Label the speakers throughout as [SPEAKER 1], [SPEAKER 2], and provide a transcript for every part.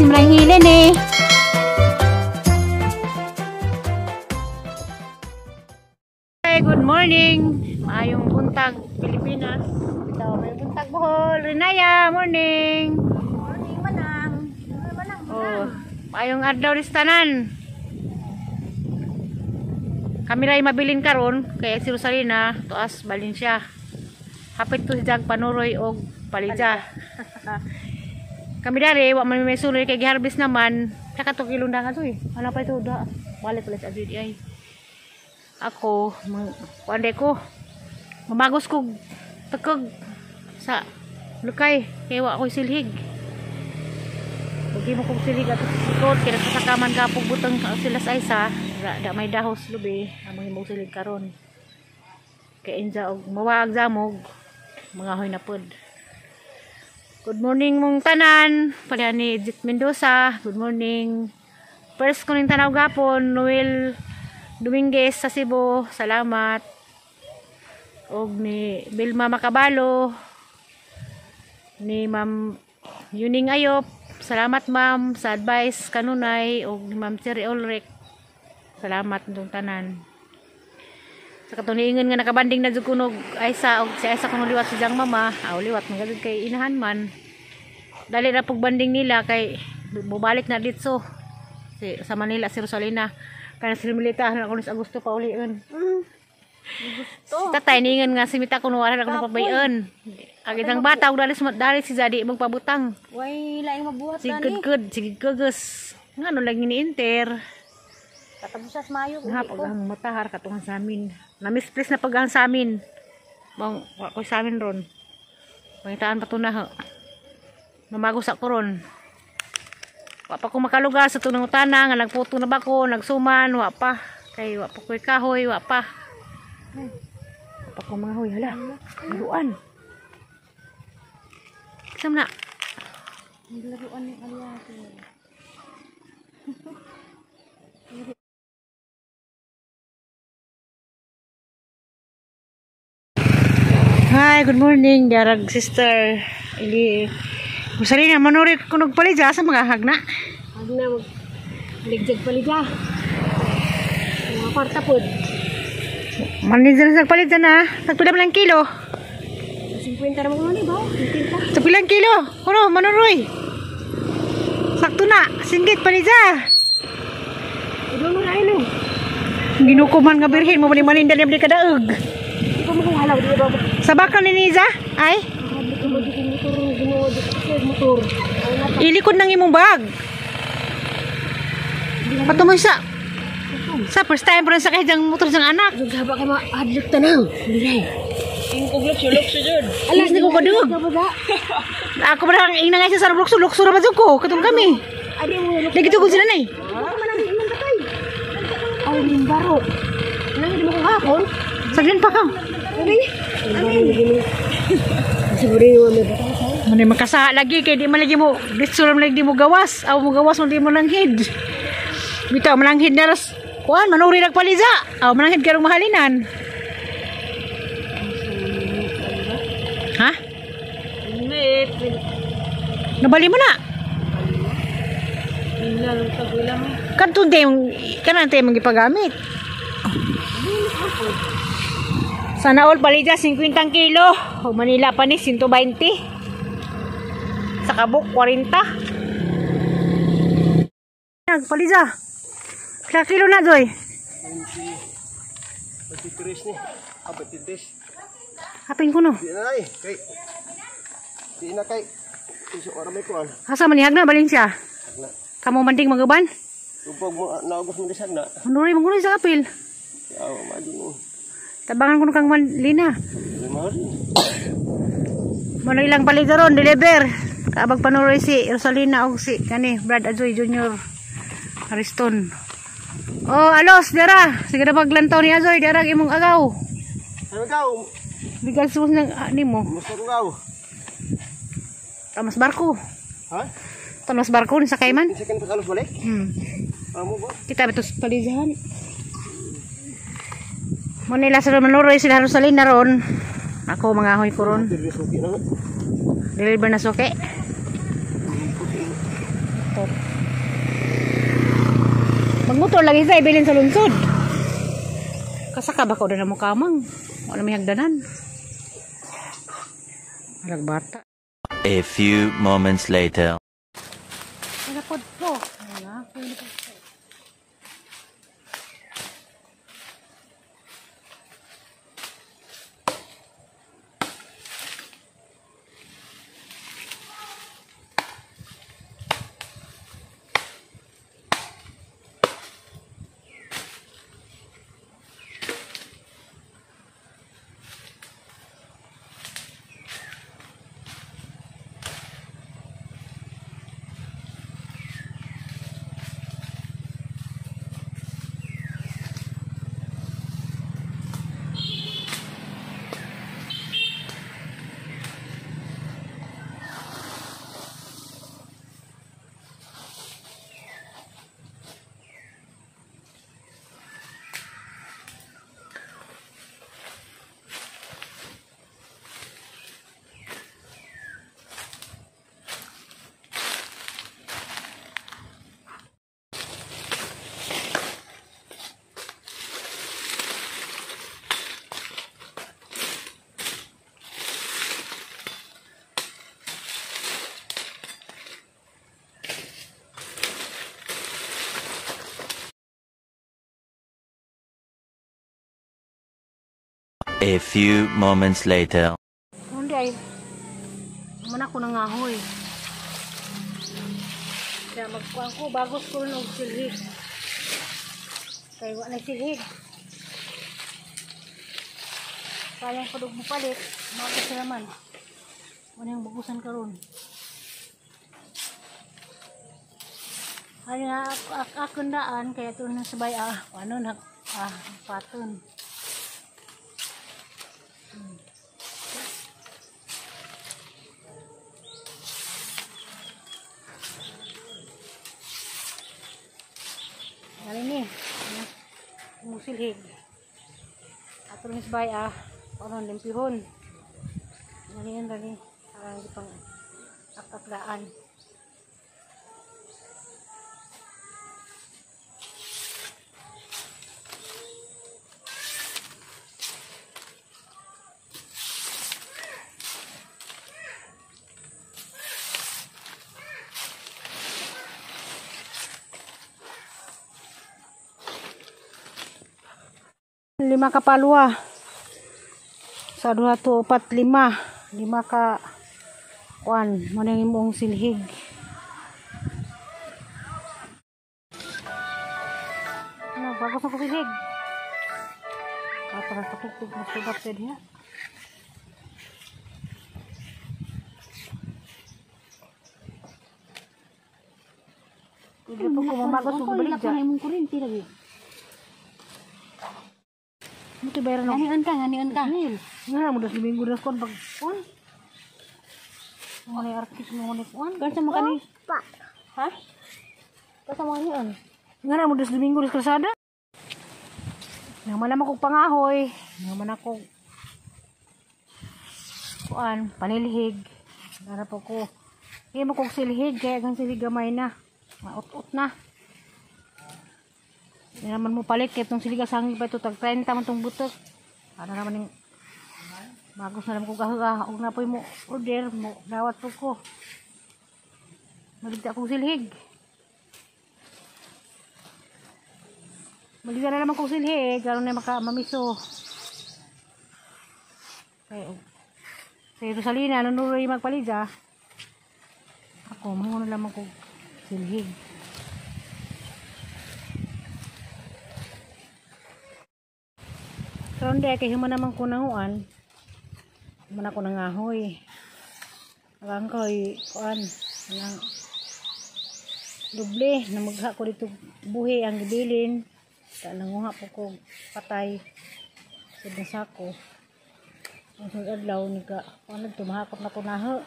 [SPEAKER 1] Si Marang Helen eh. Hey, good morning. Maayong buntag Pilipinas. Bitaw may buntag Bohol. Rinaya, morning.
[SPEAKER 2] Morning, manang. Manang.
[SPEAKER 1] Oh, maayong adlaw ni tanan. Kami ray mabilin karon kay si Rosalina tuas balin siya. Hapit to si Jag Panuroy og palidya. Kami dari wa man may suloy kay giharvest naman. Saka to kilong dangan to eh. Ano pa ito da? Balik ulit sa di ay. Ako kuan ko. Mamagos ko takog sa lukay kay wa ko'y silhig. Huwag mo kong silhig at sikot kay nagkasakaman ka pug butang sila sa isa. Da may dahos lubi among himong silhig karon. Kay inja og mawaag zamog mga hoy na pod. Good morning mong tanan. Pala ni Edith Mendoza. Good morning. First ko ning tanaw gapon Noel Dominguez sa Cebu. Salamat. Og ni Vilma Macabalo, ni Ma'am Yuning Ayop. Salamat ma'am sa advice kanunay. Og ni Ma'am Cherry Ulrich. Salamat nitong tanan. Sa katong nga nakabanding na jud kunog Aisa og si Aisa kuno liwat si Jang mama, aw liwat man gud kay inahan man. Dali ra pug banding nila kay bubalik na ditso si sa Manila si Rosalina. Kaya si Milita na kuno sa Agosto pa ulion.
[SPEAKER 2] Gusto.
[SPEAKER 1] Si tatay niingon nga si Mita kuno wala na kuno pabayon. Ang isang bata og dali dali si Jadi magpabutang.
[SPEAKER 2] Way laing mabuhat
[SPEAKER 1] Si
[SPEAKER 2] tani.
[SPEAKER 1] kudkud, sige kugos. Ngano lagi ni Inter.
[SPEAKER 2] Katapos sa Mayo.
[SPEAKER 1] Nga pag ang matahar katungan sa amin. Na-misplace na pag ang sa amin. Bang wa ko sa amin ron. Pangitaan pa to na ho. Mamagos ako ron. Wa pa ko makalugar sa tunang utana nga nagputo na ba ko, nagsuman, wa pa. Kay wa pa ko'y kahoy, wa pa. Wa pa ko mga hoy, hala. Laruan. Kasam na.
[SPEAKER 2] Laruan ni Aliato.
[SPEAKER 1] Hi, good morning, darag sister. Ili Rosalina, manuri kunog palidya sa mga hagna.
[SPEAKER 2] Hagna mag ligjag palidya. Mga kwarta pod.
[SPEAKER 1] Manidya sa palidya na. Nagpila man lang kilo.
[SPEAKER 2] 50 ra mo ni ba? 50.
[SPEAKER 1] Sa pilang kilo? Kuno, manuroy. Sakto na. Singgit palidya.
[SPEAKER 2] Idol mo ra ino.
[SPEAKER 1] Ginukuman nga birhin mo mani maninda ni kadaog.
[SPEAKER 2] Di pa mo kung halaw di ba?
[SPEAKER 1] Sabakan ni Niza? Ay,
[SPEAKER 2] Motor.
[SPEAKER 1] Ilikod ng imong bag. Patumoy sa first time pa rin sa kahit ang motor sang anak.
[SPEAKER 2] Naghaba ka maadlok tanang. Dili.
[SPEAKER 1] Alas ni ko kadug. Ako pa lang ina nga siya sa lukso, lukso ra ba jud ko katong kami.
[SPEAKER 2] Adi mo lukso.
[SPEAKER 1] Lagi tugod sila nay.
[SPEAKER 2] Aw limbaro. Nang di mo ko hapon.
[SPEAKER 1] Saglin pa ka. Muna makasa lagi kay di man lagi mo ditso ra man lagi di mo gawas. Aw mo gawas mo di mo langhid. Bitaw malanghid na ras. Kuan manuri nagpaliza. Aw malanghid karong mahalinan. Ha? Nabali mo na. Kadto din kanan tayo magipagamit. Sana all palidya 50 kilo. O Manila pa ni 120. Sa Kabuk 40. Nagpalidya. Pila kilo na Joy?
[SPEAKER 3] 23 ni. Ah, 23.
[SPEAKER 1] Hapin ko no.
[SPEAKER 3] Di na ay. Kay. Di na kay. Iso ora may kuan.
[SPEAKER 1] Asa man nihag na balin siya. Kamo manding magaban?
[SPEAKER 3] Tupog mo naugos mo disag na.
[SPEAKER 1] Manuri mo sa apil.
[SPEAKER 3] Yaw madu mo.
[SPEAKER 1] Tabangan ko kang man Lina.
[SPEAKER 3] Lima rin.
[SPEAKER 1] Muna ilang palidya ron, deliver. Kaabag panuroy si Rosalina og si kani Brad Ajoy Jr. Ariston. Oh, alos dara. Sige na paglantaw ni Ajoy, dara imong agaw.
[SPEAKER 3] Ano gaw?
[SPEAKER 1] Bigal sus ng nimo.
[SPEAKER 3] Musta ko gaw?
[SPEAKER 1] Tamas barko.
[SPEAKER 3] Ha?
[SPEAKER 1] Tamas barko ni sakay man.
[SPEAKER 3] Kinsa kan pakalos balik? Amo ba?
[SPEAKER 1] Kita beto sa palidyahan. Manila sa manuroy sila Rosalina ron. Ako mga hoy ko ron.
[SPEAKER 3] Dili suki na.
[SPEAKER 1] Deliver na suki. Motor. Magmotor lagi sa ibilin sa lungsod. Kasaka ba ko na mo kamang? Wala may hagdanan. Walang bata.
[SPEAKER 4] A few moments later.
[SPEAKER 1] Wala po to. Wala. Wala po.
[SPEAKER 4] A few moments later.
[SPEAKER 1] Hindi ay. Man ako nangahoy. Kaya magkuhan ko, bagos ko rin og silhig. Kaya wala silhig. Sayang pa dog palit. Magos na naman. Wala yung bagusan karon. Ay nga, akong daan, kaya ito na sabay, ano na, paton. Dali ni. Musilhig. Ato ni sabay, ano, limpihon. Dali yan, dali. Parang di pang akakdaan. Lima ka palwa. Sa 2, 4, 5. 5 ka kuan, mo nang imong silhig. Ano, bago sa silhig. Para patugtog mo sugat sa diha. Hindi po ko mamagos og balik
[SPEAKER 2] Wala imong kuryente lagi.
[SPEAKER 1] Muti bayaran ako.
[SPEAKER 2] Ganian ka, ganian ka.
[SPEAKER 1] Nga mo das Domingo das kon pag kuan. Mo ni artist mo ni kuan.
[SPEAKER 2] Gansa mo kani? Ha? Gansa mo kani?
[SPEAKER 1] Nga mo das Domingo das kalsada. Nga man ako pangahoy, nga man ako kuan panilhig. Nara po ko. Hindi mo kong silhig kaya kang silhig gamay na. Maut-ut na. Hindi naman mo palit kaya itong siliga sangi pa ito tag 30 man itong butok. Ano naman yung bagos na naman ko kahuga. Huwag na po yung mo order mo dawat po ko. Maligta akong silhig. Maligta na naman kong silhig. Gano'n na makamamiso. Kaya si Rosalina, nanuroy magpalida. Ako, mahungo na lamang kong silhig. Karon di kay human naman ko nanguan. Human ako nangahoy. Ang koy kuan nang doble namagha ko dito buhi ang gibilin. Ta nanguha po ko patay sa sako. Ang sunod adlaw nika kuan tumahakot na ko naho.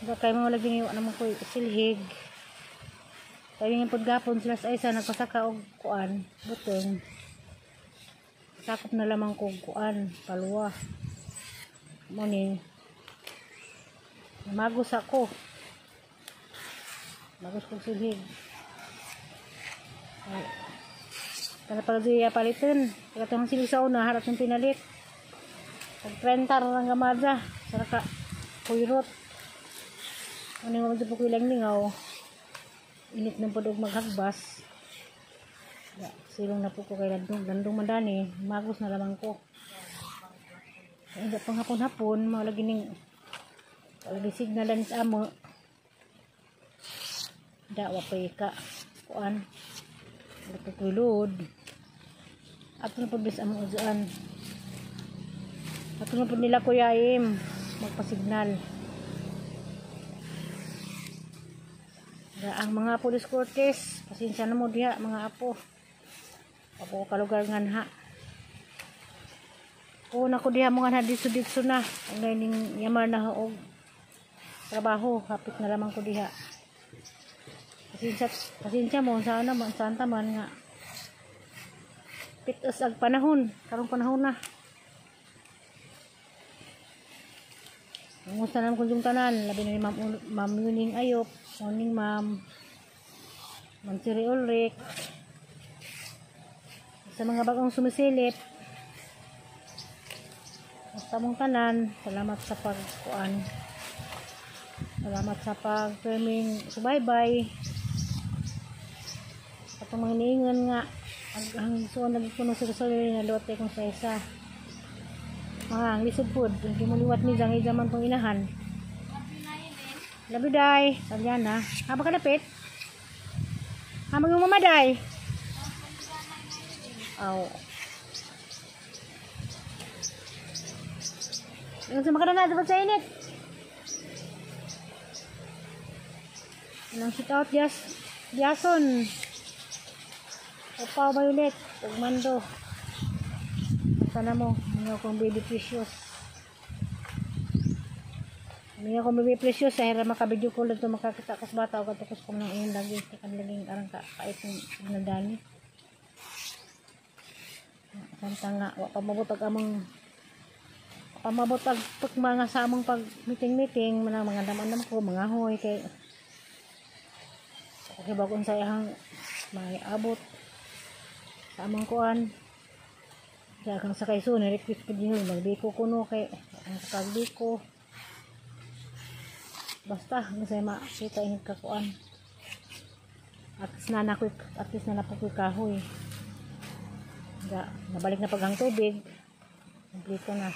[SPEAKER 1] Nga kay mga lagi ni naman ko silhig. Kay nga pud gapon sila sa isa nagpasaka og kuan butong. Sakop na lamang kong kuan, palwa. Mo ni namagos ako. Magos kong silhig. Ay. Kana pala siya palitan. Katong silhig sa una, harap ng pinalit. Pag 30 ra ng gamada, sara ka kuyrot. Ano yung mga po ilang lingaw. Init ng podog maghagbas. Ya, silong na po ko kay landong, landong mandani, magos na lamang ko. Kaya hindi pang hapon-hapon, mga lagi ning lagi signal lang sa amo. Da wa pa ka kuan. Wala pa ko'y load. Ato na po bis among uzuan. Ato na po nila Kuya Im magpasignal. Da, ang mga apo Cortez, pasensya na mo diha mga apo. Apo ko kalugar ngan ha. O nako diha mo nga didto na. Ang ning yamar na og trabaho, hapit na lamang ko diha. Pasensya, pasensya mo sana man santa man nga. Pitos ag panahon, karong panahon na. Kumusta naman kung tanan, labi na ni Ma'am, Ma'am Yuning Ayop, morning Ma'am, Ma'am Siri Ulrich, sa mga bagong sumisilip, basta mong tanan, salamat sa pagkuan, salamat sa pag-firming subaybay, atong mga niingan nga, ang suon lagi ko no suri na lote kung sa isa. Mga ang lisod po, hindi mo liwat ni Zang man pong inahan. Labi day, sagyan na. Haba ka lapit? Ha, mag-umama day. Aw. Yung sumakara na, dapat sa init. Anong sit out, Jas? Jason. Opaw Violet, Ugmando. Sana mo, mga akong baby precious. Mga akong baby precious, sa hira makabidyo ko lang ito makakita ko sa bata o katukos ko ng iyong lagi. Kan laging arang ka, kait ng signal. Santa nga, wa pa mabutag among pamabutag pag mga sa among pag meeting-meeting, mga mga dam-andam ko, mga hoy, kay okay ba kung sa iyang may abot sa among kuan. Kaya kang sakay so, na-request ko din yun, magbiko ko no, kay ang kagbiko. Basta, hanggang sa makita yung kakuan. At least na na at least na napukoy kahoy. Ga, nabalik na pag ang tubig. Kompleto na.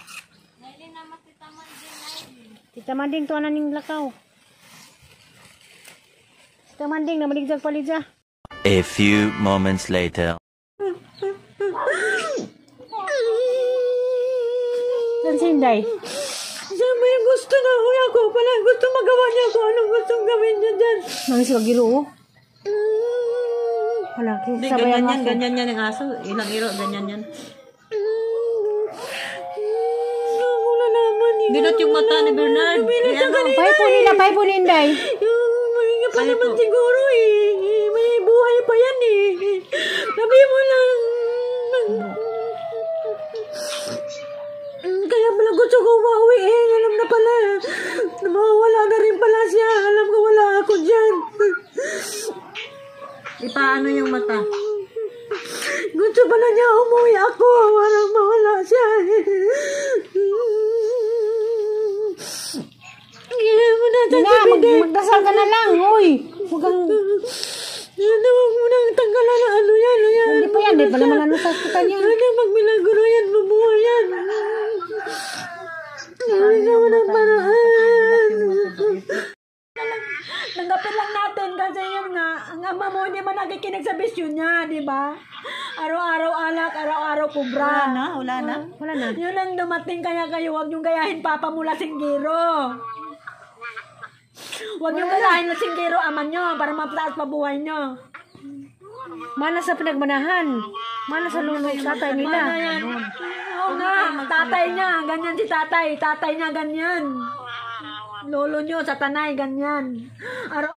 [SPEAKER 1] Tita Manding, tuwa na ning lakaw. Tita Manding, namaligdag palidya.
[SPEAKER 4] A few moments later.
[SPEAKER 1] Saan si Inday?
[SPEAKER 5] Siya may gusto na kuya ko pala. Gusto magawa niya kung anong gustong gawin niya dyan.
[SPEAKER 1] Nangis ka giro. Wala,
[SPEAKER 5] Hindi,
[SPEAKER 1] sabay ang
[SPEAKER 5] ganyan yan,
[SPEAKER 1] aso.
[SPEAKER 5] ganyan yan ang aso. Ilang iro, ganyan yan. Ako na naman eh. Binot yung mata ni Bernard. Ayan, oh.
[SPEAKER 1] Pay po nila, pay po ni Inday.
[SPEAKER 5] Yung mahinga pa naman siguro eh. May buhay pa yan eh. Sabi mo lang. Kaya pala gusto ko umuwi eh. Alam na pala. Mawawala na rin pala siya. Alam ko wala ako dyan. Ipaano yung mata? Gusto pala niya umuwi ako. Walang mawala siya. Kaya mo na
[SPEAKER 1] Na, magdasal ka na lang, uy. Huwag kang,
[SPEAKER 5] Ano, huwag mo nang tanggalan ng ano yan. Ano yan.
[SPEAKER 1] hindi pa yan, di pa naman ano sa hospital yan.
[SPEAKER 5] Ano, magmilagro yan, mabuhay yan. Ano mo ng paraan. Tanggapin lang natin kasi yun nga, ang ama mo hindi man nakikinig sa bisyo niya, di ba? Araw-araw alak, araw-araw kubra. Wala na, wala na.
[SPEAKER 1] Wala na.
[SPEAKER 5] Yun ang dumating kaya kayo, huwag niyong gayahin papa mo lasinggero. Huwag niyong gayahin lasinggero ama niyo para mataas pa buhay niyo.
[SPEAKER 1] Mana sa pinagmanahan. Mana sa lulong tatay nila.
[SPEAKER 5] Mana yan? Oo nga, tatay niya, ganyan si tatay, tatay niya ganyan. Lolo niyo sa tanay, ganyan. Araw,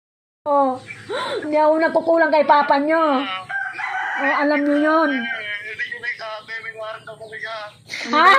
[SPEAKER 5] oh, hindi ako nagkukulang kay papa niyo. Oh, alam niyo yun. Ha?